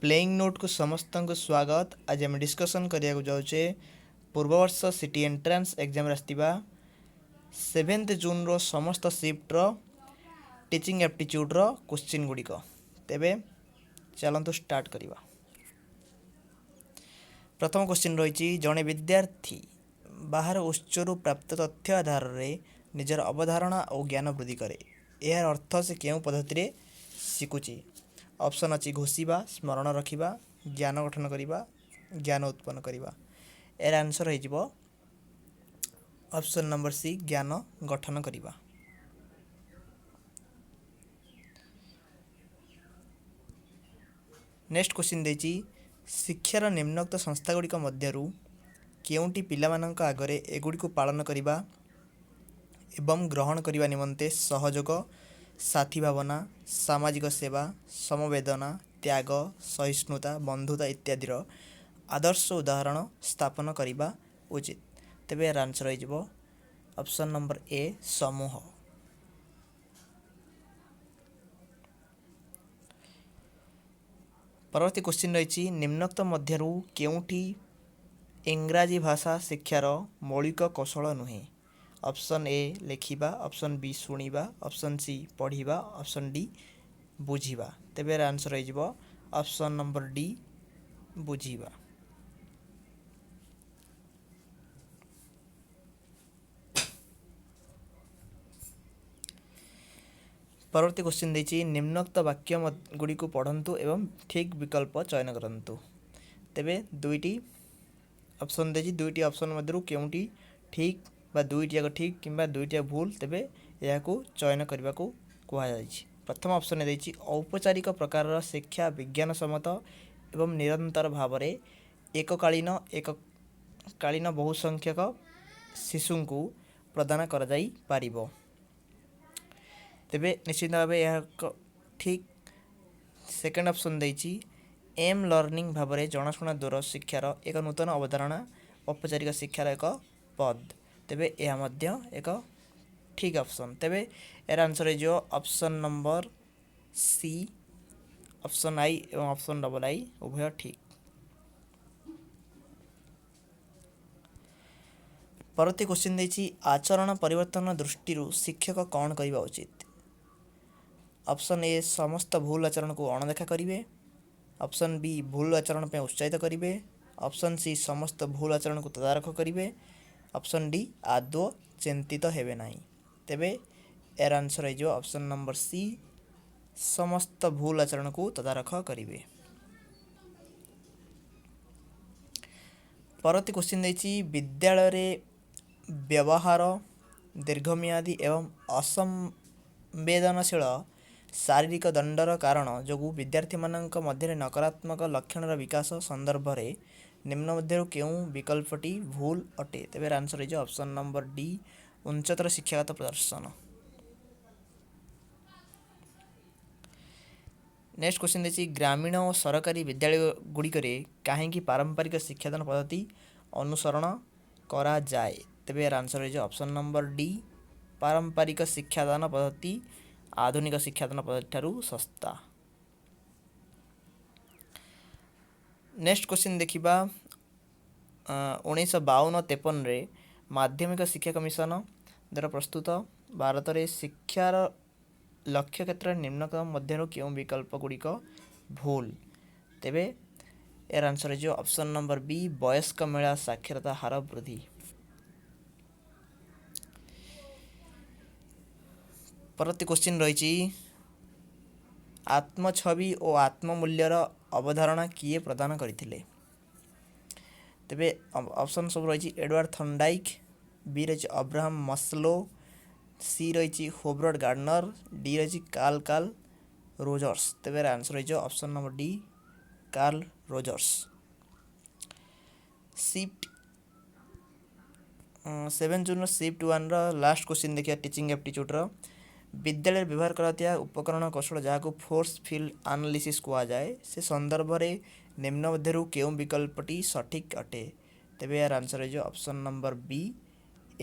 Playing ନୋଟ୍କୁ ସମସ୍ତଙ୍କୁ ସ୍ୱାଗତ। ଆଜି ଆମେ ଡିସ୍କସନ୍ କରିବାକୁ ଯାଉଛେ ପୂର୍ବବର୍ଷ ସିଟି ଏଣ୍ଟ୍ରାନ୍ସ ଏକ୍ଜାମ୍ରେ ଆସିଥିବା 7 ଜୁନ୍ର ସମସ୍ତ ସିଫ୍ଟର ଟିଚିଂ ଆପ୍ଟିଚ୍ୟୁଡ଼୍ର କୋଶ୍ଚିନ୍ ଗୁଡ଼ିକ। ତେବେ ଚାଲନ୍ତୁ ଷ୍ଟାର୍ଟ କରିବା। ପ୍ରଥମ କୋଶ୍ଚିନ୍ ରହିଛି, ଜଣେ ବିଦ୍ୟାର୍ଥୀ ବାହାର ଉତ୍ସରୁ ପ୍ରାପ୍ତ ତଥ୍ୟ ଆଧାରରେ ନିଜର ଅବଧାରଣା ଓ ଜ୍ଞାନ ବୃଦ୍ଧି କରେ। ଏହାର ଅର୍ଥ ସେ କେଉଁ ପଦ୍ଧତିରେ ଶିଖୁଛି? ଅପସନ୍ ଅଛି ଘୋଷିବା, ସ୍ମରଣ ରଖିବା, ଜ୍ଞାନ ଗଠନ କରିବା, ଜ୍ଞାନ ଉତ୍ପନ୍ନ କରିବା। ଏହାର ଆନ୍ସର୍ ହେଇଯିବ ଅପସନ୍ ନମ୍ବର ସି, ଜ୍ଞାନ ଗଠନ କରିବା। ନେକ୍ସଟ କ୍ୱେଶ୍ଚିନ୍ ଦେଇଛି, ଶିକ୍ଷାର ନିମ୍ନୋକ୍ତ ସଂସ୍ଥାଗୁଡ଼ିକ ମଧ୍ୟରୁ କେଉଁଟି ପିଲାମାନଙ୍କ ଆଗରେ ଏଗୁଡ଼ିକୁ ପାଳନ କରିବା ଏବଂ ଗ୍ରହଣ କରିବା ନିମନ୍ତେ ସହଯୋଗ, ସାଥୀ ଭାବନା, ସାମାଜିକ ସେବା, ସମବେଦନା, ତ୍ୟାଗ, ସହିଷ୍ଣୁତା, ବନ୍ଧୁତା ଇତ୍ୟାଦିର ଆଦର୍ଶ ଉଦାହରଣ ସ୍ଥାପନ କରିବା ଉଚିତ? ତେବେ ଏହାର ଆନ୍ସର୍ ହେଇଯିବ ଅପସନ୍ ନମ୍ବର ଏ, ସମୂହ। ପରବର୍ତ୍ତୀ କ୍ୱେଶ୍ଚିନ୍ ରହିଛି, ନିମ୍ନୋକ୍ତ ମଧ୍ୟରୁ କେଉଁଟି ଇଂରାଜୀ ଭାଷା ଶିକ୍ଷାର ମୌଳିକ କୌଶଳ ନୁହେଁ? ଅପସନ୍ ଏ ଲେଖିବା, ଅପସନ୍ ବି ଶୁଣିବା, ଅପସନ୍ ସି ପଢ଼ିବା, ଅପସନ୍ ଡି ବୁଝିବା। ତେବେ ଏହାର ଆନ୍ସର୍ ହେଇଯିବ ଅପସନ୍ ନମ୍ବର ଡି, ବୁଝିବା। ପରବର୍ତ୍ତୀ କ୍ୱେଶ୍ଚିନ୍ ଦେଇଛି, ନିମ୍ନୋକ୍ତ ବାକ୍ୟ ଗୁଡ଼ିକୁ ପଢ଼ନ୍ତୁ ଏବଂ ଠିକ୍ ବିକଳ୍ପ ଚୟନ କରନ୍ତୁ। ତେବେ ଦୁଇଟି ଅପସନ୍ ଦେଇଛି, ଦୁଇଟି ଅପସନ୍ ମଧ୍ୟରୁ କେଉଁଟି ଠିକ୍ ବା ଦୁଇଟି ଯାକ ଠିକ୍ କିମ୍ବା ଦୁଇଟି ଯାକ ଭୁଲ, ତେବେ ଏହାକୁ ଚୟନ କରିବାକୁ କୁହାଯାଇଛି। ପ୍ରଥମ ଅପସନ୍ରେ ଦେଇଛି, ଔପଚାରିକ ପ୍ରକାରର ଶିକ୍ଷା ବିଜ୍ଞାନ ସମ୍ମତ ଏବଂ ନିରନ୍ତର ଭାବରେ ଏକକାଳୀନ ବହୁ ସଂଖ୍ୟକ ଶିଶୁଙ୍କୁ ପ୍ରଦାନ କରାଯାଇପାରିବ। ତେବେ ନିଶ୍ଚିତ ଭାବେ ଏହା ଏକ ଠିକ୍। ସେକେଣ୍ଡ ଅପସନ୍ ଦେଇଛି, ଏମ୍ ଲର୍ଣ୍ଣିଂ ଭାବରେ ଜଣାଶୁଣା ଦୂର ଶିକ୍ଷାର ଏକ ନୂତନ ଅବଧାରଣା ଔପଚାରିକ ଶିକ୍ଷାର ଏକ ପଦ। ତେବେ ଏହା ମଧ୍ୟ ଏକ ଠିକ୍ ଅପସନ୍। ତେବେ ଏହାର ଆନ୍ସର୍ ହେଇଯିବ option number C, option I ଏବଂ ଅପସନ୍ ଡବଲ୍ I ଉଭୟ ଠିକ୍। ପରବର୍ତ୍ତୀ କ୍ୱେଶ୍ଚିନ୍ ଦେଇଛି, ଆଚରଣ ପରିବର୍ତ୍ତନ ଦୃଷ୍ଟିରୁ ଶିକ୍ଷକ କ'ଣ କରିବା ଉଚିତ? ଅପସନ୍ ଏ ସମସ୍ତ ଭୁଲ ଆଚରଣକୁ ଅଣଦେଖା କରିବେ, ଅପସନ୍ ବି ଭୁଲ ଆଚରଣ ପାଇଁ ଉତ୍ସାହିତ କରିବେ, ଅପସନ୍ ସି ସମସ୍ତ ଭୁଲ ଆଚରଣକୁ ତଦାରଖ କରିବେ, ଅପସନ୍ ଡି ଆଦୌ ଚିନ୍ତିତ ହେବେ ନାହିଁ। ତେବେ ଏହାର ଆନ୍ସର୍ ହେଇଯିବ ଅପସନ୍ ନମ୍ବର ସି, ସମସ୍ତ ଭୁଲ ଆଚରଣକୁ ତଦାରଖ କରିବେ। ପରବର୍ତ୍ତୀ କ୍ୱେଶ୍ଚିନ୍ ଦେଇଛି, ବିଦ୍ୟାଳୟରେ ବ୍ୟବହାର ଦୀର୍ଘମିଆଦୀ ଏବଂ ଅସମ୍ବେଦନଶୀଳ ଶାରୀରିକ ଦଣ୍ଡର କାରଣ ଯୋଗୁଁ ବିଦ୍ୟାର୍ଥୀମାନଙ୍କ ମଧ୍ୟରେ ନକାରାତ୍ମକ ଲକ୍ଷଣର ବିକାଶ ସନ୍ଦର୍ଭରେ ନିମ୍ନ ମଧ୍ୟରୁ କେଉଁ ବିକଳ୍ପଟି ଭୁଲ ଅଟେ? ତେବେ ଏହାର ଆନ୍ସର୍ ହେଇଯିବ ଅପସନ୍ ନମ୍ବର ଡି, ଉଚ୍ଚତର ଶିକ୍ଷାଗତ ପ୍ରଦର୍ଶନ। ନେକ୍ସଟ କ୍ୱେଶ୍ଚିନ୍ ଦେଇଛି, ଗ୍ରାମୀଣ ଓ ସରକାରୀ ବିଦ୍ୟାଳୟ ଗୁଡ଼ିକରେ କାହିଁକି ପାରମ୍ପରିକ ଶିକ୍ଷାଦାନ ପଦ୍ଧତି ଅନୁସରଣ କରାଯାଏ? ତେବେ ଏହାର ଆନ୍ସର୍ ହେଇଯିବ ଅପସନ୍ ନମ୍ବର ଡି, ପାରମ୍ପରିକ ଶିକ୍ଷାଦାନ ପଦ୍ଧତି ଆଧୁନିକ ଶିକ୍ଷାଦାନ ପଦ୍ଧତି ଠାରୁ ଶସ୍ତା। ନେକ୍ସଟ କ୍ୱେଶ୍ଚିନ୍ ଦେଖିବା, 1952-53ରେ ମାଧ୍ୟମିକ ଶିକ୍ଷା କମିଶନ ଦ୍ୱାରା ପ୍ରସ୍ତୁତ ଭାରତରେ ଶିକ୍ଷାର ଲକ୍ଷ୍ୟ କ୍ଷେତ୍ରରେ ନିମ୍ନକ୍ରମ ମଧ୍ୟରୁ କେଉଁ ବିକଳ୍ପ ଗୁଡ଼ିକ ଭୁଲ? ତେବେ ଏହାର ଆନ୍ସର୍ ହେଇଯିବ ଅପସନ୍ ନମ୍ବର ବି, ବୟସ୍କ ମହିଳା ସାକ୍ଷରତା ହାର ବୃଦ୍ଧି। ପରବର୍ତ୍ତୀ କ୍ୱେଶ୍ଚିନ୍ ରହିଛି, ଆତ୍ମଛବି ଓ ଆତ୍ମମୂଲ୍ୟର ଅବଧାରଣା କିଏ ପ୍ରଦାନ କରିଥିଲେ? ତେବେ ଅପସନ୍ ସବୁ ରହିଛି, ଏଡୱାର୍ଡ ଥର୍ଣ୍ଡାଇକ୍, ବି ରହିଛି ଅବ୍ରାହମ ମସ୍ଲୋ, ସି ରହିଛି ହୋବର୍ଟ ଗାର୍ଡନର, ଡି ରହିଛି କାର୍ଲ କାର୍ଲ ରୋଜର୍ସ। ତେବେ ଏହାର ଆନ୍ସର୍ ହେଇଯିବ option number D, Carl Rogers. Shift 7 ଜୁନ୍ର shift ୱାନ୍ର last question ଦେଖିବା ଟିଚିଂ ଆପ୍ଟିଚ୍ୟୁଡ଼୍ର। ବିଦ୍ୟାଳୟରେ ବ୍ୟବହାର କରାଯାଉଥିବା ଉପକରଣ କୌଶଳ ଯାହାକୁ ଫୋର୍ସ ଫିଲ୍ଡ ଆନାଲିସିସ୍ କୁହାଯାଏ, ସେ ସନ୍ଦର୍ଭରେ ନିମ୍ନ ମଧ୍ୟରୁ କେଉଁ ବିକଳ୍ପଟି ସଠିକ୍ ଅଟେ? ତେବେ ଏହାର ଆନ୍ସର୍ ହେଇଯିବ ଅପସନ୍ ନମ୍ବର ବି,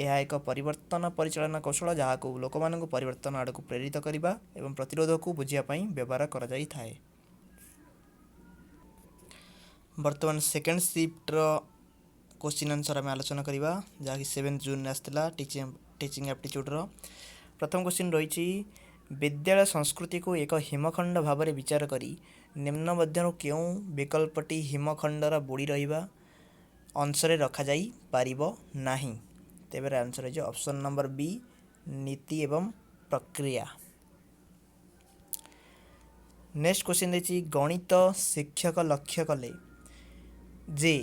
ଏହା ଏକ ପରିବର୍ତ୍ତନ ପରିଚାଳନା କୌଶଳ ଯାହାକୁ ଲୋକମାନଙ୍କୁ ପରିବର୍ତ୍ତନ ଆଡ଼କୁ ପ୍ରେରିତ କରିବା ଏବଂ ପ୍ରତିରୋଧକୁ ବୁଝିବା ପାଇଁ ବ୍ୟବହାର କରାଯାଇଥାଏ। ବର୍ତ୍ତମାନ ସେକେଣ୍ଡ ସିଫ୍ଟର କୋଶ୍ଚିନ୍ ଆନ୍ସର୍ ଆମେ ଆଲୋଚନା କରିବା, ଯାହାକି 7 ଜୁନ୍ରେ ଆସିଥିଲା ଟିଚିଂ ଆପ୍ଟିଚ୍ୟୁଡ଼୍ର। ପ୍ରଥମ କୋଶ୍ଚିନ୍ ରହିଛି, ବିଦ୍ୟାଳୟ ସଂସ୍କୃତିକୁ ଏକ ହିମଖଣ୍ଡ ଭାବରେ ବିଚାର କରି ନିମ୍ନ ମଧ୍ୟରୁ କେଉଁ ବିକଳ୍ପଟି ହିମଖଣ୍ଡର ବୁଡ଼ି ରହିବା ଅଂଶରେ ରଖାଯାଇପାରିବ ନାହିଁ? ତେବେ ଆନ୍ସର୍ ହେଇଯିବ ଅପସନ୍ ନମ୍ବର ବି, ନୀତି ଏବଂ ପ୍ରକ୍ରିୟା। ନେକ୍ସଟ କ୍ୱେଶ୍ଚିନ୍ ଦେଇଛି, ଗଣିତ ଶିକ୍ଷକ ଲକ୍ଷ୍ୟ କଲେ ଯେ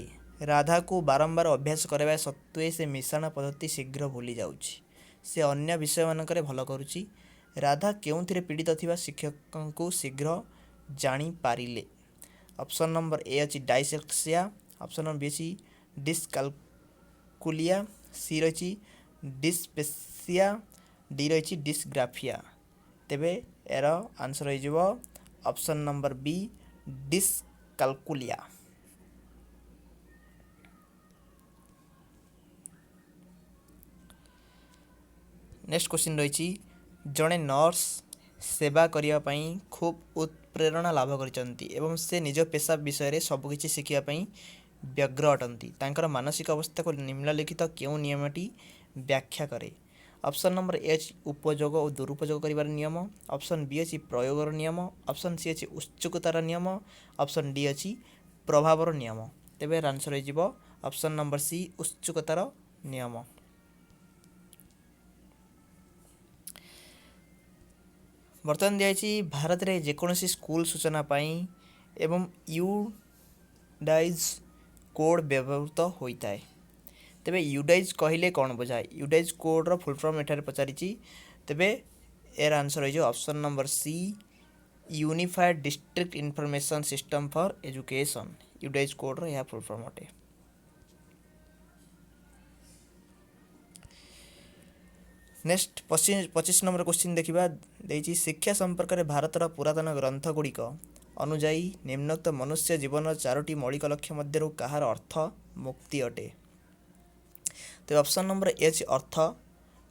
ରାଧାକୁ ବାରମ୍ବାର ଅଭ୍ୟାସ କରାଇବା ସତ୍ତ୍ୱେ ସେ ମିଶାଣ ପଦ୍ଧତି ଶୀଘ୍ର ଭୁଲି ଯାଉଛି। ସେ ଅନ୍ୟ ବିଷୟମାନଙ୍କରେ ଭଲ କରୁଛି। ରାଧା କେଉଁଥିରେ ପୀଡ଼ିତ ଥିବା ଶିକ୍ଷକଙ୍କୁ ଶୀଘ୍ର ଜାଣିପାରିଲେ? ଅପସନ୍ ନମ୍ବର ଏ ଅଛି ଡାଇସେକ୍ସିଆ, ଅପସନ୍ ନମ୍ବର ବି ଅଛି ଡିସ୍କାଲକୁଲିଆ, ସି ରହିଛି ଡିସ୍ପେସିଆ, ଡି ରହିଛି ଡିସ୍ଗ୍ରାଫିଆ। ତେବେ ଏହାର ଆନ୍ସର୍ ହେଇଯିବ ଅପସନ୍ ନମ୍ବର ବି, ଡିସ୍କାଲକୁଲିଆ। ନେକ୍ସଟ କ୍ୱେଶ୍ଚିନ୍ ରହିଛି, ଜଣେ ନର୍ସ ସେବା କରିବା ପାଇଁ ଖୁବ୍ ଉତ୍ପ୍ରେରଣା ଲାଭ କରିଛନ୍ତି ଏବଂ ସେ ନିଜ ପେସା ବିଷୟରେ ସବୁକିଛି ଶିଖିବା ପାଇଁ ବ୍ୟଗ୍ର ଅଟନ୍ତି। ତାଙ୍କର ମାନସିକ ଅବସ୍ଥାକୁ ନିମ୍ନଲିଖିତ କେଉଁ ନିୟମଟି ବ୍ୟାଖ୍ୟା କରେ? ଅପସନ୍ ନମ୍ବର ଏ ଅଛି ଉପଯୋଗ ଓ ଦୁରୁପଯୋଗ କରିବାର ନିୟମ, ଅପସନ୍ ବି ଅଛି ପ୍ରୟୋଗର ନିୟମ, ଅପସନ୍ ସି ଅଛି ଉତ୍ସୁକତାର ନିୟମ, ଅପସନ୍ ଡି ଅଛି ପ୍ରଭାବର ନିୟମ। ତେବେ ଏହାର ଆନ୍ସର୍ ହେଇଯିବ ଅପସନ୍ ନମ୍ବର ସି, ଉତ୍ସୁକତାର ନିୟମ। ବର୍ତ୍ତମାନ ଦିଆଯାଇଛି, ଭାରତରେ ଯେକୌଣସି ସ୍କୁଲ ସୂଚନା ପାଇଁ ଏବଂ ୟୁଡାଇଜ୍ କୋଡ଼୍ ବ୍ୟବହୃତ ହୋଇଥାଏ। ତେବେ ୟୁଡାଇଜ୍ କହିଲେ କ'ଣ ବୁଝାଏ? ୟୁଡାଇଜ୍ କୋଡ଼୍ର ଫୁଲ୍ ଫର୍ମ ଏଠାରେ ପଚାରିଛି। ତେବେ ଏହାର ଆନ୍ସର୍ ହେଇଯିବ option number C, unified district information system for education. UDISE କୋଡ଼୍ର ଏହା ଫୁଲ୍ ଫର୍ମ ଅଟେ। ନେକ୍ସଟ 25 ନମ୍ବର କ୍ୱେଶ୍ଚିନ୍ ଦେଖିବା। ଦେଇଛି, ଶିକ୍ଷା ସମ୍ପର୍କରେ ଭାରତର ପୁରାତନ ଗ୍ରନ୍ଥ ଗୁଡ଼ିକ ଅନୁଯାୟୀ ନିମ୍ନୋକ୍ତ ମନୁଷ୍ୟ ଜୀବନର ଚାରୋଟି ମୌଳିକ ଲକ୍ଷ୍ୟ ମଧ୍ୟରୁ କାହାର ଅର୍ଥ ମୁକ୍ତି ଅଟେ? ତେବେ ଅପସନ୍ ନମ୍ବର ଏ ଅଛି ଅର୍ଥ,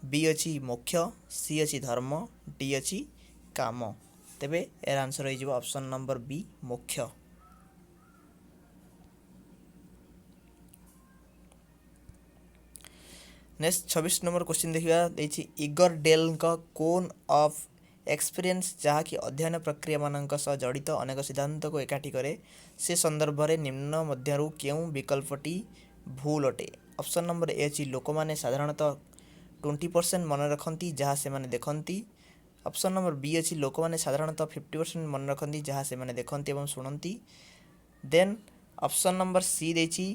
ବି ଅଛି ମୋକ୍ଷ, ସି ଅଛି ଧର୍ମ, ଡି ଅଛି କାମ। ତେବେ ଏହାର ଆନ୍ସର୍ ହେଇଯିବ ଅପସନ୍ ନମ୍ବର ବି, ମୋକ୍ଷ। ନେକ୍ସଟ 26 ନମ୍ବର କ୍ୱେଶ୍ଚିନ୍ ଦେଖିବା। ଦେଇଛି, ଇଗର ଡେଲ୍ଙ୍କ କୋନ୍ ଅଫ୍ ଏକ୍ସପିରିଏନ୍ସ, ଯାହାକି ଅଧ୍ୟୟନ ପ୍ରକ୍ରିୟାମାନଙ୍କ ସହ ଜଡ଼ିତ ଅନେକ ସିଦ୍ଧାନ୍ତକୁ ଏକାଠି କରେ, ସେ ସନ୍ଦର୍ଭରେ ନିମ୍ନ ମଧ୍ୟରୁ କେଉଁ ବିକଳ୍ପଟି ଭୁଲ ଅଟେ? ଅପସନ୍ ନମ୍ବର ଏ ଅଛି ଲୋକମାନେ ସାଧାରଣତଃ 20% ମନେ ରଖନ୍ତି ଯାହା ସେମାନେ ଦେଖନ୍ତି। ଅପସନ୍ ନମ୍ବର ବି ଅଛି ଲୋକମାନେ ସାଧାରଣତଃ 50% ମନେ ରଖନ୍ତି ଯାହା ସେମାନେ ଦେଖନ୍ତି ଏବଂ ଶୁଣନ୍ତି। ଦେନ୍ ଅପସନ୍ ନମ୍ବର ସି ଦେଇଛି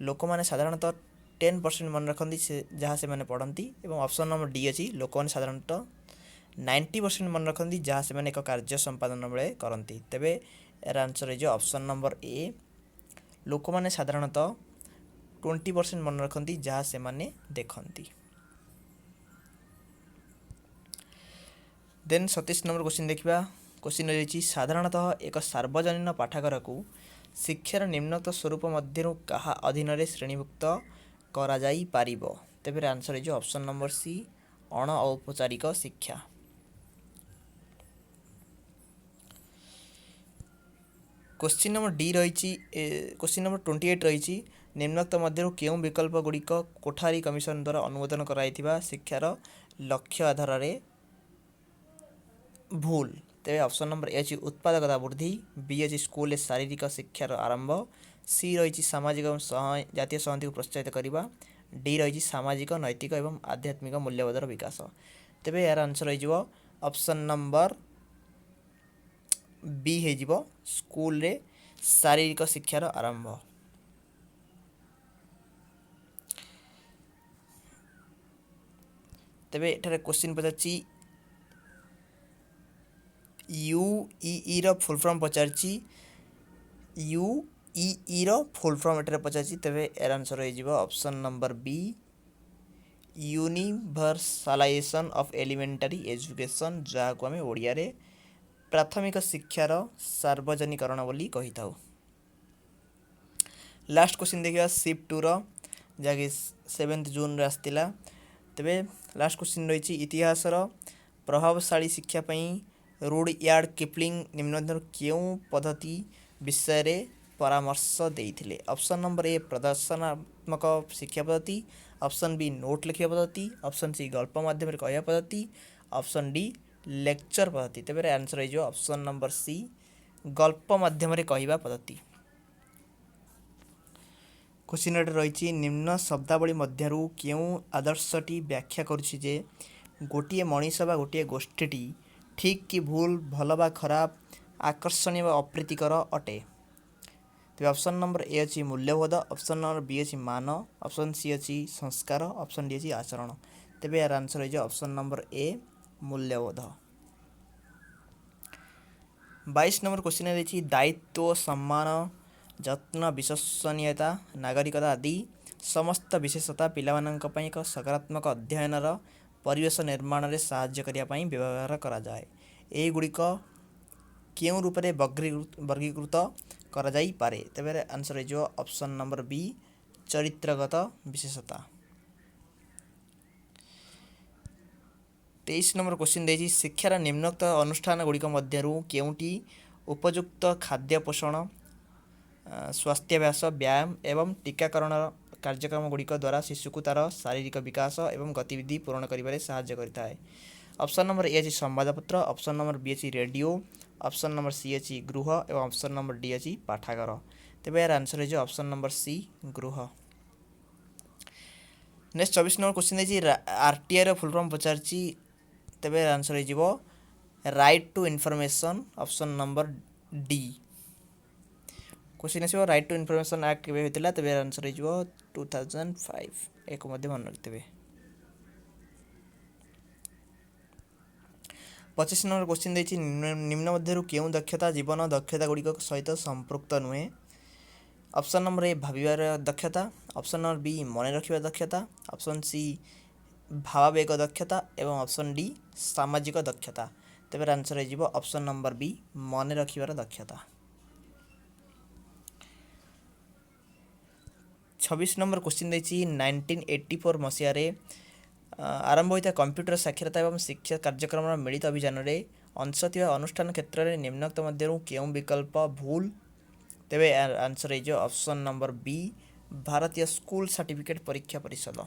ଲୋକମାନେ ସାଧାରଣତଃ 10% ମନେ ରଖନ୍ତି ସେ ଯାହା ସେମାନେ ପଢ଼ନ୍ତି, ଏବଂ ଅପସନ୍ ନମ୍ବର ଡି ଅଛି ଲୋକମାନେ ସାଧାରଣତଃ 90% ମନେ ରଖନ୍ତି ଯାହା ସେମାନେ ଏକ କାର୍ଯ୍ୟ ସମ୍ପାଦନ ବେଳେ କରନ୍ତି। ତେବେ ଏହାର ଆନ୍ସର୍ ହେଇଯିବ ଅପସନ୍ ନମ୍ବର ଏ, ଲୋକମାନେ ସାଧାରଣତଃ 20% ମନେ ରଖନ୍ତି ଯାହା ସେମାନେ ଦେଖନ୍ତି। ଦେନ୍ 27 ନମ୍ବର କ୍ୱେଶ୍ଚିନ୍ ଦେଖିବା। କ୍ୱେଶ୍ଚିନ୍ ରହିଛି, ସାଧାରଣତଃ ଏକ ସାର୍ବଜନୀନ ପାଠାଗାରକୁ ଶିକ୍ଷାର ନିମ୍ନୋକ୍ତ ସ୍ୱରୂପ ମଧ୍ୟରୁ କାହା ଅଧୀନରେ ଶ୍ରେଣୀଭୁକ୍ତ କରାଯାଇପାରିବ? ତେବେ ଆନ୍ସର୍ ହେଇଯିବ ଅପସନ୍ ନମ୍ବର ସି, ଅଣଔପଚାରିକ ଶିକ୍ଷା। କ୍ୱେଶ୍ଚିନ୍ ନମ୍ବର ଡି ରହିଛି, କ୍ୱେଶ୍ଚିନ୍ ନମ୍ବର 28 ରହିଛି, ନିମ୍ନୋକ୍ତ ମଧ୍ୟରୁ କେଉଁ ବିକଳ୍ପ ଗୁଡ଼ିକ କୋଠାରୀ କମିଶନ ଦ୍ୱାରା ଅନୁମୋଦନ କରାଯାଇଥିବା ଶିକ୍ଷାର ଲକ୍ଷ୍ୟ ଆଧାରରେ ଭୁଲ? ତେବେ ଅପସନ୍ ନମ୍ବର ଏ ଅଛି ଉତ୍ପାଦକତା ବୃଦ୍ଧି, ବି ଅଛି ସ୍କୁଲରେ ଶାରୀରିକ ଶିକ୍ଷାର ଆରମ୍ଭ, ସି ରହିଛି ସାମାଜିକ ଏବଂ ଜାତୀୟ ସଂହତିକୁ ପ୍ରୋତ୍ସାହିତ କରିବା, ଡି ରହିଛି ସାମାଜିକ, ନୈତିକ ଏବଂ ଆଧ୍ୟାତ୍ମିକ ମୂଲ୍ୟବୋଧର ବିକାଶ। ତେବେ ଏହାର ଆନ୍ସର୍ ହେଇଯିବ ଅପସନ୍ ନମ୍ବର ବି ହେଇଯିବ, ସ୍କୁଲରେ ଶାରୀରିକ ଶିକ୍ଷାର ଆରମ୍ଭ। ତେବେ ଏଠାରେ କ୍ୱେଶ୍ଚିନ୍ ପଚାରିଛି, ୟୁଇଇର ଫୁଲ୍ ଫର୍ମ ପଚାରିଛି। ୟୁଇଇର ଫୁଲ୍ ଫର୍ମ ଏଠାରେ ପଚାରିଛି। ତେବେ ଏହାର ଆନ୍ସର୍ ହେଇଯିବ option number B, universalisation of elementary education, ଯାହାକୁ ଆମେ ଓଡ଼ିଆରେ ପ୍ରାଥମିକ ଶିକ୍ଷାର ସାର୍ବଜନୀକରଣ ବୋଲି କହିଥାଉ। ଲାଷ୍ଟ କ୍ୱେଶ୍ଚିନ୍ ଦେଖିବା ସିଫ୍ଟ ଟୁର, ଯାହାକି 7 ଜୁନ୍ରେ ଆସିଥିଲା। ତେବେ ଲାଷ୍ଟ କ୍ୱେଶ୍ଚିନ୍ ରହିଛି, ଇତିହାସର ପ୍ରଭାବଶାଳୀ ଶିକ୍ଷା ପାଇଁ ରୁଡ଼ୟାର୍ଡ଼ କିପଲିଂ ନିମ୍ନ ମଧ୍ୟରୁ କେଉଁ ପଦ୍ଧତି ବିଷୟରେ ପରାମର୍ଶ ଦେଇଥିଲେ? ଅପସନ୍ ନମ୍ବର ଏ, ପ୍ରଦର୍ଶନାତ୍ମକ ଶିକ୍ଷା ପଦ୍ଧତି। ଅପସନ୍ ବି, ନୋଟ୍ ଲେଖିବା ପଦ୍ଧତି। ଅପସନ୍ ସି, ଗଳ୍ପ ମାଧ୍ୟମରେ କହିବା ପଦ୍ଧତି। ଅପସନ୍ ଡି, ଲେକ୍ଚର ପଦ୍ଧତି। ତେବେ ଆନ୍ସର ହେଇଯିବ ଅପସନ୍ ନମ୍ବର ସି, ଗଳ୍ପ ମାଧ୍ୟମରେ କହିବା ପଦ୍ଧତି। କ୍ୱେଶ୍ଚିନ୍ ରହିଛି, ନିମ୍ନ ଶବ୍ଦାବଳୀ ମଧ୍ୟରୁ କେଉଁ ଆଦର୍ଶଟି ବ୍ୟାଖ୍ୟା କରୁଛି ଯେ ଗୋଟିଏ ମଣିଷ ବା ଗୋଟିଏ ଗୋଷ୍ଠୀଟି ଠିକ୍ କି ଭୁଲ, ଭଲ ବା ଖରାପ, ଆକର୍ଷଣୀୟ ବା ଅପ୍ରୀତିକର ଅଟେ? ତେବେ ଅପସନ୍ ନମ୍ବର ଏ ଅଛି ମୂଲ୍ୟବୋଧ, ଅପସନ୍ ନମ୍ବର ବି ଅଛି ମାନ, ଅପସନ୍ ସି ଅଛି ସଂସ୍କାର, ଅପସନ୍ ଡି ଅଛି ଆଚରଣ। ତେବେ ଏହାର ଆନ୍ସର ହେଇଯିବ ଅପସନ୍ ନମ୍ବର ଏ, ମୂଲ୍ୟବୋଧ। 22 ନମ୍ବର କ୍ୱେଶ୍ଚିନ୍ ଦେଇଛି, ଦାୟିତ୍ୱ, ସମ୍ମାନ, ଯତ୍ନ, ବିଶ୍ୱସନୀୟତା, ନାଗରିକତା ଆଦି ସମସ୍ତ ବିଶେଷତା ପିଲାମାନଙ୍କ ପାଇଁ ଏକ ସକାରାତ୍ମକ ଅଧ୍ୟୟନର ପରିବେଶ ନିର୍ମାଣରେ ସାହାଯ୍ୟ କରିବା ପାଇଁ ବ୍ୟବହାର କରାଯାଏ। ଏହିଗୁଡ଼ିକ କେଉଁ ରୂପରେ ବର୍ଗୀକୃତ କରାଯାଇପାରେ? ତେବେ ଆନ୍ସର ହେଇଯିବ ଅପସନ୍ ନମ୍ବର ବି, ଚରିତ୍ରଗତ ବିଶେଷତା। 23 ନମ୍ବର କ୍ୱେଶ୍ଚିନ୍ ଦେଇଛି, ଶିକ୍ଷାର ନିମ୍ନୋକ୍ତ ଅନୁଷ୍ଠାନ ଗୁଡ଼ିକ ମଧ୍ୟରୁ କେଉଁଟି ଉପଯୁକ୍ତ ଖାଦ୍ୟ, ପୋଷଣ, ସ୍ୱାସ୍ଥ୍ୟାଭ୍ୟାସ, ବ୍ୟାୟାମ ଏବଂ ଟୀକାକରଣ କାର୍ଯ୍ୟକ୍ରମ ଗୁଡ଼ିକ ଦ୍ୱାରା ଶିଶୁକୁ ତା'ର ଶାରୀରିକ ବିକାଶ ଏବଂ ଗତିବିଧି ପୂରଣ କରିବାରେ ସାହାଯ୍ୟ କରିଥାଏ? ଅପସନ୍ ନମ୍ବର ଏ ଅଛି ସମ୍ବାଦପତ୍ର, ଅପସନ୍ ନମ୍ବର ବି ଅଛି ରେଡ଼ିଓ, ଅପସନ୍ ନମ୍ବର ସି ଅଛି ଗୃହ ଏବଂ ଅପସନ୍ ନମ୍ବର ଡି ଅଛି ପାଠାଗାର। ତେବେ ଏହାର ଆନ୍ସର ହେଇଯିବ ଅପସନ୍ ନମ୍ବର ସି, ଗୃହ। ନେକ୍ସଟ 24 ନମ୍ବର କ୍ୱେଶ୍ଚିନ୍ ଦେଇଛି, ଆର୍ଟିଆଇର ଫୁଲ୍ ଫର୍ମ ପଚାରିଛି। ତେବେ ଆନ୍ସର ହେଇଯିବ right to information, option number D। Question ଆସିବ, ରାଇଟ୍ ଟୁ ଇନଫର୍ମେସନ୍ ଆକ୍ଟ କେବେ ହୋଇଥିଲା? ତେବେ ଆନ୍ସର ହେଇଯିବ 2005। ଏହାକୁ ମଧ୍ୟ ମନେ ରଖିଥିବେ। 25 ନମ୍ବର କ୍ୱେଶ୍ଚିନ୍ ଦେଇଛି, ନିମ୍ନ ମଧ୍ୟରୁ କେଉଁ ଦକ୍ଷତା ଜୀବନ ଦକ୍ଷତା ଗୁଡ଼ିକ ସହିତ ସମ୍ପୃକ୍ତ ନୁହେଁ? ଅପସନ୍ ନମ୍ବର ଏ, ଭାବିବାର ଦକ୍ଷତା। ଅପସନ୍ ନମ୍ବର ବି, ମନେ ରଖିବା ଦକ୍ଷତା। ଅପସନ୍ ସି, ଭାବାବେଗ ଦକ୍ଷତା ଏବଂ ଅପସନ୍ ଡି, ସାମାଜିକ ଦକ୍ଷତା। ତେବେ ଆନ୍ସର ହେଇଯିବ ଅପସନ୍ ନମ୍ବର ବି, ମନେ ରଖିବାର ଦକ୍ଷତା। 26 ନମ୍ବର କ୍ୱେଶ୍ଚିନ୍ ଦେଇଛି, 1984 ମସିହାରେ ଆରମ୍ଭ ହୋଇଥିବା କମ୍ପ୍ୟୁଟର ସାକ୍ଷରତା ଏବଂ ଶିକ୍ଷା କାର୍ଯ୍ୟକ୍ରମର ମିଳିତ ଅଭିଯାନରେ ଅଂଶ ଥିବା ଅନୁଷ୍ଠାନ କ୍ଷେତ୍ରରେ ନିମ୍ନୋକ୍ତ ମଧ୍ୟରୁ କେଉଁ ବିକଳ୍ପ ଭୁଲ? ତେବେ ଆନ୍ସର ହେଇଯିବ ଅପସନ୍ ନମ୍ବର ବି, ଭାରତୀୟ ସ୍କୁଲ ସାର୍ଟିଫିକେଟ୍ ପରୀକ୍ଷା ପରିଷଦ।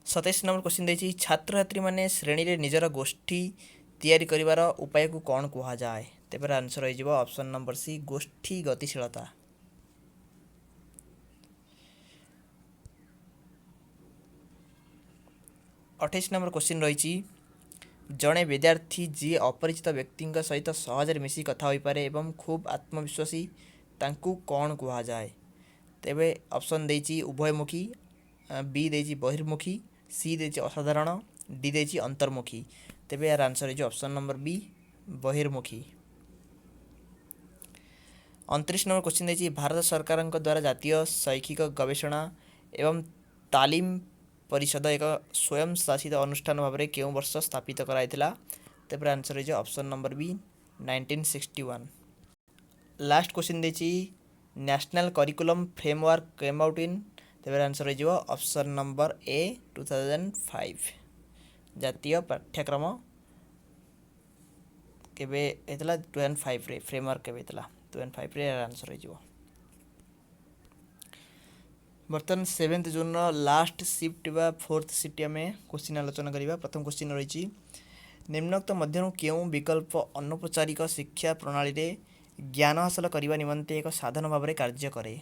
27 ନମ୍ବର କ୍ୱେଶ୍ଚିନ୍ ଦେଇଛି, ଛାତ୍ରଛାତ୍ରୀମାନେ ଶ୍ରେଣୀରେ ନିଜର ଗୋଷ୍ଠୀ ତିଆରି କରିବାର ଉପାୟକୁ କ'ଣ କୁହାଯାଏ? ତେବେ ଆନ୍ସର ହେଇଯିବ ଅପସନ୍ ନମ୍ବର ସି, ଗୋଷ୍ଠୀ ଗତିଶୀଳତା। 28 ନମ୍ବର କ୍ୱେଶ୍ଚିନ୍ ରହିଛି, ଜଣେ ବିଦ୍ୟାର୍ଥୀ ଯିଏ ଅପରିଚିତ ବ୍ୟକ୍ତିଙ୍କ ସହିତ ସହଜରେ ମିଶି କଥା ହୋଇପାରେ ଏବଂ ଖୁବ୍ ଆତ୍ମବିଶ୍ୱାସୀ, ତାଙ୍କୁ କ'ଣ କୁହାଯାଏ? ତେବେ ଅପସନ୍ ଦେଇଛି ଉଭୟମୁଖୀ, ବି ଦେଇଛି ବହିର୍ମୁଖୀ, ସି ଦେଇଛି ଅସାଧାରଣ, ଡି ଦେଇଛି ଅନ୍ତର୍ମୁଖୀ। ତେବେ ଏହାର ଆନ୍ସର ହେଇଯିବ ଅପସନ୍ ନମ୍ବର ବି, ବହିର୍ମୁଖୀ। 29 ନମ୍ବର କ୍ୱେଶ୍ଚିନ୍ ଦେଇଛି, ଭାରତ ସରକାରଙ୍କ ଦ୍ୱାରା ଜାତୀୟ ଶୈକ୍ଷିକ ଗବେଷଣା ଏବଂ ତାଲିମ ପରିଷଦ ଏକ ସ୍ୱୟଂଶାସିତ ଅନୁଷ୍ଠାନ ଭାବରେ କେଉଁ ବର୍ଷ ସ୍ଥାପିତ କରାଯାଇଥିଲା? ତେବେ ଆନ୍ସର ହେଇଯିବ ଅପସନ୍ ନମ୍ବର ବି, 1961। ଲାଷ୍ଟ କ୍ୱେଶ୍ଚିନ୍ ଦେଇଛି, National Curriculum Framework came out in? ତେବେ ଆନ୍ସର ହେଇଯିବ ଅପସନ୍ ନମ୍ବର ଏ, 2005। ଜାତୀୟ ପାଠ୍ୟକ୍ରମ କେବେ ହେଇଥିଲା? 2005ରେ। ଫ୍ରେମୱାର୍କ କେବେ ହେଇଥିଲା? 2005ରେ। ଏହାର ଆନ୍ସର ହେଇଯିବ। ବର୍ତ୍ତମାନ 7th ଜୁନ୍ର ଲାଷ୍ଟ ସିଫ୍ଟ ବା ଫୋର୍ଥ ସିଫ୍ଟ ଆମେ କ୍ୱେଶ୍ଚିନ୍ ଆଲୋଚନା କରିବା। ପ୍ରଥମ କ୍ୱେଶ୍ଚିନ୍ ରହିଛି, ନିମ୍ନୋକ୍ତ ମଧ୍ୟରୁ କେଉଁ ବିକଳ୍ପ ଅନୌପଚାରିକ ଶିକ୍ଷା ପ୍ରଣାଳୀରେ ଜ୍ଞାନ ହାସଲ କରିବା ନିମନ୍ତେ ଏକ ସାଧନ ଭାବରେ କାର୍ଯ୍ୟ କରେ?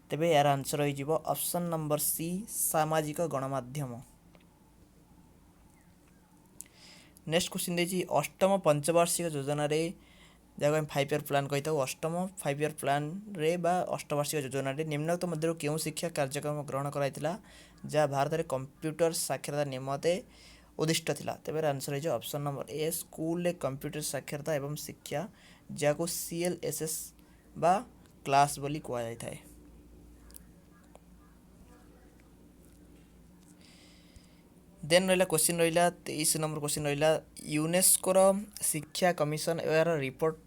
ତେବେ ଏହାର ଆନ୍ସର ହୋଇଯିବ ଅପସନ୍ ନମ୍ବର ସି, ସାମାଜିକ ଗଣମାଧ୍ୟମ। ନେକ୍ସଟ କ୍ୱେଶ୍ଚିନ୍ ଦେଇଛି, ଅଷ୍ଟମ ପଞ୍ଚବାର୍ଷିକ ଯୋଜନାରେ, ଯାହାକୁ ଆମେ ଫାଇଭ୍ ଇୟର୍ ପ୍ଲାନ୍ କହିଥାଉ, ଅଷ୍ଟମ ଫାଇଭ୍ ଇୟର୍ ପ୍ଲାନ୍ରେ ବା ଅଷ୍ଟବାର୍ଷିକ ଯୋଜନାରେ ନିମ୍ନୋକ୍ତ ମଧ୍ୟରୁ କେଉଁ ଶିକ୍ଷା କାର୍ଯ୍ୟକ୍ରମ ଗ୍ରହଣ କରାଯାଇଥିଲା, ଯାହା ଭାରତରେ କମ୍ପ୍ୟୁଟର ସାକ୍ଷରତା ନିମନ୍ତେ ଉଦ୍ଦିଷ୍ଟ ଥିଲା? ତେବେ ଆନ୍ସର ହେଇଯିବ ଅପସନ୍ ନମ୍ବର ଏ, ସ୍କୁଲରେ କମ୍ପ୍ୟୁଟର ସାକ୍ଷରତା ଏବଂ ଶିକ୍ଷା, ଯାହାକୁ CLSS ବା କ୍ଲାସ୍ ବୋଲି କୁହାଯାଇଥାଏ। ଦେନ୍ ରହିଲା କ୍ୱେଶ୍ଚିନ୍ ରହିଲା, 23 ନମ୍ବର କ୍ୱେଶ୍ଚିନ୍ ରହିଲା, ୟୁନେସ୍କୋର ଶିକ୍ଷା କମିଶନ ଏହାର ରିପୋର୍ଟ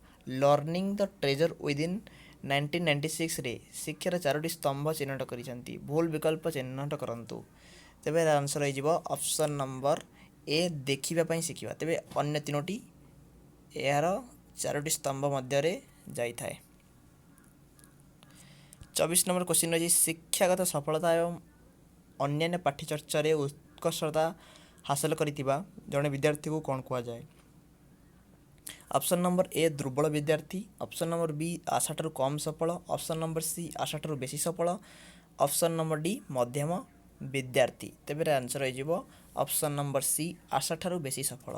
ଲର୍ଣ୍ଣିଂ ଦ ଟ୍ରେଜର ୱିଦିନ୍ 1996ରେ ଶିକ୍ଷାର ଚାରୋଟି ସ୍ତମ୍ଭ ଚିହ୍ନଟ କରିଛନ୍ତି। ଭୁଲ ବିକଳ୍ପ ଚିହ୍ନଟ କରନ୍ତୁ। ତେବେ ଏହାର ଆନ୍ସର ହେଇଯିବ ଅପସନ୍ ନମ୍ବର ଏ, ଦେଖିବା ପାଇଁ ଶିଖିବା। ତେବେ ଅନ୍ୟ ତିନୋଟି ଏହାର ଚାରୋଟି ସ୍ତମ୍ଭ ମଧ୍ୟରେ ଯାଇଥାଏ। 24 ନମ୍ବର କ୍ୱେଶ୍ଚିନ୍ ରହିଛି, ଶିକ୍ଷାଗତ ସଫଳତା ଏବଂ ଅନ୍ୟାନ୍ୟ ପାଠ୍ୟଚର୍ଚ୍ଚାରେ ଉତ୍କର୍ଷତା ହାସଲ କରିଥିବା ଜଣେ ବିଦ୍ୟାର୍ଥୀକୁ କ'ଣ କୁହାଯାଏ? ଅପସନ୍ ନମ୍ବର ଏ, ଦୁର୍ବଳ ବିଦ୍ୟାର୍ଥୀ। ଅପସନ୍ ନମ୍ବର ବି, ଆଶାଠାରୁ କମ୍ ସଫଳ। ଅପସନ୍ ନମ୍ବର ସି, ଆଶାଠାରୁ ବେଶୀ ସଫଳ। ଅପସନ୍ ନମ୍ବର ଡି, ମଧ୍ୟମ ବିଦ୍ୟାର୍ଥୀ। ତେବେ ଆନ୍ସର୍ ହେଇଯିବ ଅପସନ୍ ନମ୍ବର ସି, ଆଶାଠାରୁ ବେଶୀ ସଫଳ।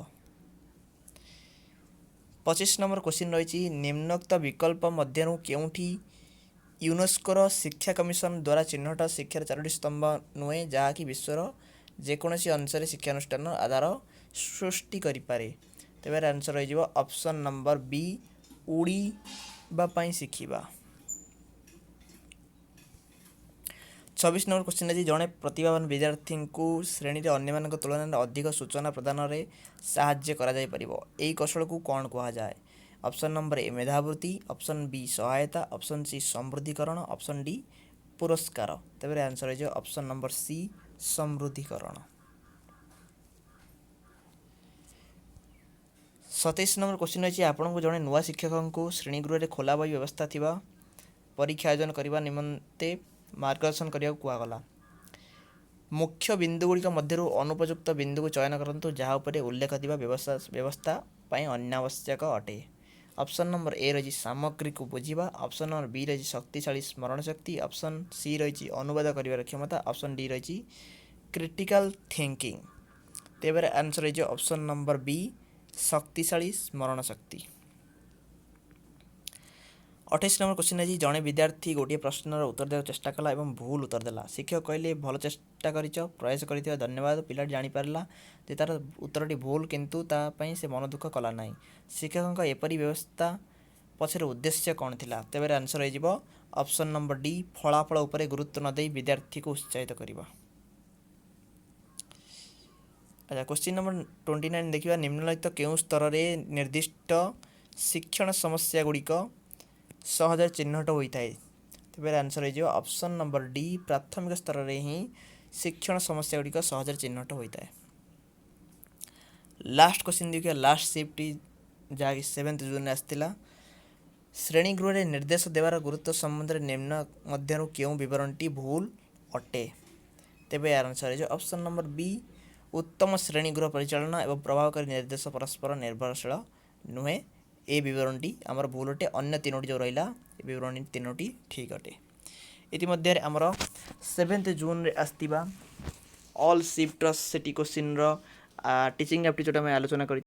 25 ନମ୍ବର କ୍ୱେଶ୍ଚିନ୍ ରହିଛି, ନିମ୍ନୋକ୍ତ ବିକଳ୍ପ ମଧ୍ୟରୁ କେଉଁଠି ୟୁନେସ୍କୋର ଶିକ୍ଷା କମିଶନ ଦ୍ୱାରା ଚିହ୍ନଟ ଶିକ୍ଷାର ଚାରୋଟି ସ୍ତମ୍ଭ ନୁହେଁ, ଯାହାକି ବିଶ୍ୱର ଯେକୌଣସି ଅଂଶରେ ଶିକ୍ଷାନୁଷ୍ଠାନର ଆଧାର ସୃଷ୍ଟି କରିପାରେ? ତେବେ ଆନ୍ସର୍ ହେଇଯିବ ଅପସନ୍ ନମ୍ବର ବି, ଉଡ଼ିବା ପାଇଁ ଶିଖିବା। 26 ନମ୍ବର କ୍ୱେଶ୍ଚିନ୍ ଅଛି, ଜଣେ ପ୍ରତିଭାବାନ ବିଦ୍ୟାର୍ଥୀଙ୍କୁ ଶ୍ରେଣୀରେ ଅନ୍ୟମାନଙ୍କ ତୁଳନାରେ ଅଧିକ ସୂଚନା ପ୍ରଦାନରେ ସାହାଯ୍ୟ କରାଯାଇପାରିବ। ଏହି କୌଶଳକୁ କ'ଣ କୁହାଯାଏ? ଅପସନ୍ ନମ୍ବର ଏ, ମେଧାବୃତ୍ତି। ଅପସନ୍ ବି, ସହାୟତା। ଅପସନ୍ ସି, ସମୃଦ୍ଧିକରଣ। ଅପସନ୍ ଡି, ପୁରସ୍କାର। ତେବେ ଆନ୍ସର୍ ହେଇଯିବ ଅପସନ୍ ନମ୍ବର ସି, ସମୃଦ୍ଧିକରଣ। 27 ନମ୍ବର କ୍ୱେଶ୍ଚିନ୍ ଅଛି, ଆପଣଙ୍କୁ ଜଣେ ନୂଆ ଶିକ୍ଷକଙ୍କୁ ଶ୍ରେଣୀଗୃହରେ ଖୋଲା ବହି ବ୍ୟବସ୍ଥା ଥିବା ପରୀକ୍ଷା ଆୟୋଜନ କରିବା ନିମନ୍ତେ ମାର୍ଗଦର୍ଶନ କରିବାକୁ କୁହାଗଲା। ମୁଖ୍ୟ ବିନ୍ଦୁଗୁଡ଼ିକ ମଧ୍ୟରୁ ଅନୁପଯୁକ୍ତ ବିନ୍ଦୁକୁ ଚୟନ କରନ୍ତୁ, ଯାହା ଉପରେ ଉଲ୍ଲେଖ ଥିବା ବ୍ୟବସ୍ଥା ପାଇଁ ଅନାବଶ୍ୟକ ଅଟେ। ଅପସନ୍ ନମ୍ବର ଏ ରହିଛି ସାମଗ୍ରୀକୁ ବୁଝିବା। ଅପସନ୍ ନମ୍ବର ବି ରହିଛି ଶକ୍ତିଶାଳୀ ସ୍ମରଣ ଶକ୍ତି। ଅପସନ୍ ସି ରହିଛି ଅନୁବାଦ କରିବାର କ୍ଷମତା। ଅପସନ୍ ଡି ରହିଛି କ୍ରିଟିକାଲ ଥିଙ୍କିଂ। ତେବେ ଆନ୍ସର୍ ହେଇଯିବ ଅପସନ୍ ନମ୍ବର ବି, ଶକ୍ତିଶାଳୀ ସ୍ମରଣ ଶକ୍ତି। 28 ନମ୍ବର କ୍ୱେଶ୍ଚିନ୍ ଅଛି, ଜଣେ ବିଦ୍ୟାର୍ଥୀ ଗୋଟିଏ ପ୍ରଶ୍ନର ଉତ୍ତର ଦେବାକୁ ଚେଷ୍ଟା କଲା ଏବଂ ଭୁଲ ଉତ୍ତର ଦେଲା। ଶିକ୍ଷକ କହିଲେ, ଭଲ ଚେଷ୍ଟା କରିଛ, ପ୍ରୟାସ କରିଥିବା ଧନ୍ୟବାଦ। ପିଲାଟି ଜାଣିପାରିଲା ଯେ ତା'ର ଉତ୍ତରଟି ଭୁଲ, କିନ୍ତୁ ତା ପାଇଁ ସେ ମନ ଦୁଃଖ କଲା ନାହିଁ। ଶିକ୍ଷକଙ୍କ ଏପରି ବ୍ୟବସ୍ଥା ପଛରେ ଉଦ୍ଦେଶ୍ୟ କ'ଣ ଥିଲା? ତେବେ ଆନ୍ସର୍ ହେଇଯିବ ଅପସନ୍ ନମ୍ବର ଡି, ଫଳାଫଳ ଉପରେ ଗୁରୁତ୍ୱ ନ ଦେଇ ବିଦ୍ୟାର୍ଥୀକୁ ଉତ୍ସାହିତ କରିବା। ଆଚ୍ଛା, କ୍ୱେଶ୍ଚିନ୍ ନମ୍ବର 29 ଦେଖିବା। ନିମ୍ନଲିଖିତ କେଉଁ ସ୍ତରରେ ନିର୍ଦ୍ଦିଷ୍ଟ ଶିକ୍ଷଣ ସମସ୍ୟା ଗୁଡ଼ିକ ସହଜରେ ଚିହ୍ନଟ ହୋଇଥାଏ? ତେବେ ଆନ୍ସର୍ ହେଇଯିବ ଅପସନ୍ ନମ୍ବର ଡି, ପ୍ରାଥମିକ ସ୍ତରରେ ହିଁ ଶିକ୍ଷଣ ସମସ୍ୟା ଗୁଡ଼ିକ ସହଜରେ ଚିହ୍ନଟ ହୋଇଥାଏ। ଲାଷ୍ଟ କ୍ୱେଶ୍ଚିନ୍ ଦେଖିବା, ଲାଷ୍ଟ ସିଫ୍ଟ, ଯାହାକି 7th ଜୁନ୍ରେ ଆସିଥିଲା। ଶ୍ରେଣୀଗୃହରେ ନିର୍ଦ୍ଦେଶ ଦେବାର ଗୁରୁତ୍ୱ ସମ୍ବନ୍ଧରେ ନିମ୍ନ ମଧ୍ୟରୁ କେଉଁ ବିବରଣୀଟି ଭୁଲ ଅଟେ? ତେବେ ଏହାର ଆନ୍ସର୍ ହେଇଯିବ ଅପସନ୍ ନମ୍ବର ବି, ଉତ୍ତମ ଶ୍ରେଣୀଗୃହ ପରିଚାଳନା ଏବଂ ପ୍ରଭାବକାରୀ ନିର୍ଦ୍ଦେଶ ପରସ୍ପର ନିର୍ଭରଶୀଳ ନୁହେଁ। ଏ ବିବରଣୀଟି ଆମର ଭୁଲ ଅଟେ। ଅନ୍ୟ ତିନୋଟି ଯେଉଁ ରହିଲା, ଏ ବିବରଣୀ ତିନୋଟି ଠିକ୍ ଅଟେ। ଇତିମଧ୍ୟରେ ଆମର 7th ଜୁନ୍ରେ ଆସିଥିବା ଅଲ୍ ସିଫ୍ଟର ସେଟି କୋଶ୍ଚିନ୍ର ଟିଚିଂ ଆପ୍ଟିଚ୍ୟୁଡ଼୍ ଆମେ ଆଲୋଚନା କରି